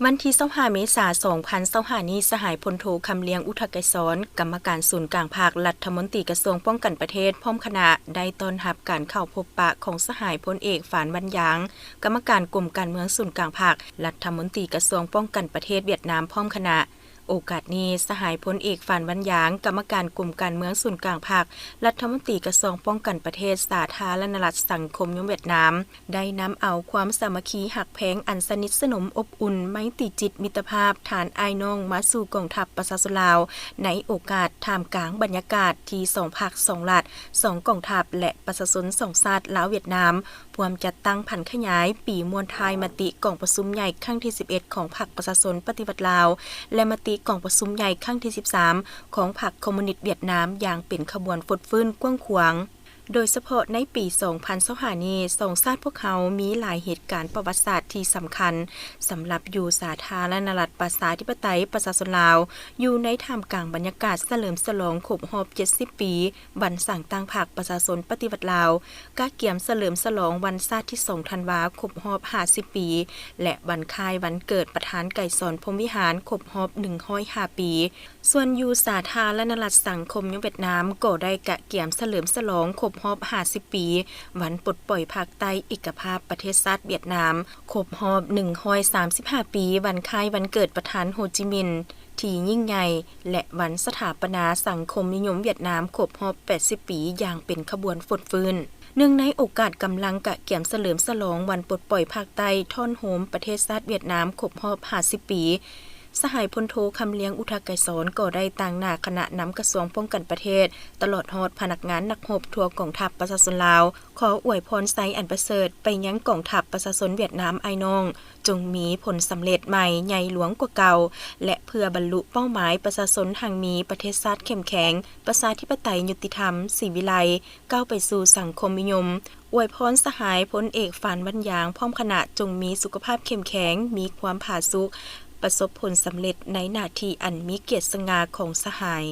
ວັນທີຊາວຫ້າ ເມສາ ສອງພັນຊາວຫ້ານີ້, ສະຫາຍພົນໂທ ຄຳລຽງ ອຸທະໄກສອນ ກຳມະການສູນກາງພັກ, ລັດຖະມົນຕີກະຊວງປ້ອງກັນປະເທດ ພ້ອມຄະນະ ໄດ້ຕ້ອນຮັບການເຂົ້າພົບປະຂອງສະຫາຍພົນເອກ ຟານ ວັນຢາງ ກຳມະການກົມການເມືອງສູນກາງພັກ, ລັດຖະມົນຕີກະຊວງປ້ອງກັນປະເທດຫວຽດນາມ ພ້ອມຄະນະ. ໂອກາດນີ້, ສະຫາຍພົນເອກ ຟານ ວັນຢາງ ກຳມະການກົມການເມືອງສູນກາງພັກ, ລັດຖະມົນຕີກະຊວງປ້ອງກັນປະເທດ ສາທາລະນະລັດສັງຄົມນິຍົມຫວຽດນາມ ໄດ້ນຳເອົາຄວາມສາມັກຄີຮັກແພງອັນສະໜິດສະໜົມອົບອຸ່ນ ໄມຕີຈິດມິດຕະພາບ ທ່ານອ້າຍນ້ອງ ມາສູ່ກອງທັບປະຊາຊົນລາວ ໃນໂອກາດທ່າມກາງບັນຍາກາດທີ່ສອງພັກສອງລັດ, ສອງກອງທັບ ແລະ ປະຊາຊົນສອງຊາດ ລາວ-ຫວຽດນາມ ຮ່ວມຈັດຕັ້ງຜັນຂະຫຍາຍປີມ້ວນທ້າຍມະຕິກອງປະຊຸມໃຫຍ່ຄັ້ງທີສິບເອັດ ຂອງພັກປະຊາຊົນປະຕິວັດລາວ ແລະ ມະຕິກອງປະຊຸມໃຫຍ່ຄັ້ງທີສິບສາມ ຂອງພັກຄອມມູນິດຫວຽດນາມ ຢ່າງເປັນຂະບວນຟົດຟື້ນກວ້າງຂວາງ. ໂດຍສະເພາະໃນປີສອງພັນຊາວຫ້ານີ້, ສອງຊາດພວກເຮົາມີຫຼາຍເຫດການປະຫວັດສາດທີ່ສຳຄັນ ສຳລັບຢູ່ສາທາລະນະລັດປະຊາທິປະໄຕປະຊາຊົນລາວ, ຢູ່ໃນທ່າມກາງບັນຍາກາດສະເຫຼີມສະຫຼອງຄົບຮອບເຈັດສິບປີ ວັນສ້າງຕັ້ງພັກປະຊາຊົນປະຕິວັດລາວ, ກະກຽມສະເຫຼີມສະຫຼອງວັນຊາດທີສອງທັນວາ ຄົບຮອບຫ້າສິບປີ ແລະ ວັນຄ້າຍວັນເກີດປະທານໄກສອນ ພົມວິຫານ ຄົບຮອບໜຶ່ງຮ້ອຍຫ້າປີ. ສ່ວນຢູ່ສາທາລະນະລັດສັງຄົມນິຍົມຫວຽດນາມ ກໍໄດ້ກະກຽມສະເຫຼີມສະຫຼອງຄົບຮອບຫ້າສິບປີ ວັນປົດປ່ອຍພາກໃຕ້ເອກະພາບປະເທດຊາດຫວຽດນາມ, ຄົບຮອບໜຶ່ງຮ້ອຍສາມສິບຫ້າປີ ວັນຄ້າຍວັນເກີດປະທານໂຮຈິມິນ ທີ່ຍິ່ງໃຫຍ່ ແລະ ວັນສະຖາປະນາສັງຄົມນິຍົມຫວຽດນາມຄົບຮອບແປດສິບປີ ຢ່າງເປັນຂະບວນຟົດຟື້ນ. ເນື່ອງໃນໂອກາດກຳລັງກະກຽມສະເຫຼີມສະຫຼອງວັນປົດປ່ອຍພາກໃຕ້ ທ້ອນໂຮມປະເທດຊາດຫວຽດນາມຄົບຮອບຫ້າສິບປີ, ສະຫາຍພົນໂທ ຄຳລຽງ ອຸທະໄກສອນ ກໍໄດ້ຕາງໜ້າຄະນະນຳກະຊວງປ້ອງກັນປະເທດ, ຕະຫຼອດຮອດພະນັກງານນັກຮົບທົ່ວກອງທັບປະຊາຊົນລາວ, ຂໍອວຍພອນໄຊອັນປະເສີດໄປຍັງກອງທັບປະຊາຊົນຫວຽດນາມອ້າຍນ້ອງ, ຈົ່ງມີຜົນສຳເລັດໃໝ່ໃຫຍ່ຫຼວງກວ່າເກົ່າ ແລະ ເພື່ອບັນລຸເປົ້າໝາຍປະຊາຊົນຮັ່ງມີ, ປະເທດຊາດເຂັ້ມແຂງ, ປະຊາທິປະໄຕຍຸຕິທຳ, ສີວິໄລ, ກ້າວໄປສູ່ສັງຄົມນິຍົມ. ອວຍພອນສະຫາຍພົນເອກ ຟານ ວັນຢາງ ພ້ອມຄະນະ ຈົ່ງມີສຸຂະພາບເຂັ້ມແຂງ, ມີຄວາມຜາສຸກ, ປະສົບຜົນສຳເລັດໃນໜ້າທີ່ອັນມີກຽດສະຫງ່າຂອງສະຫາຍ.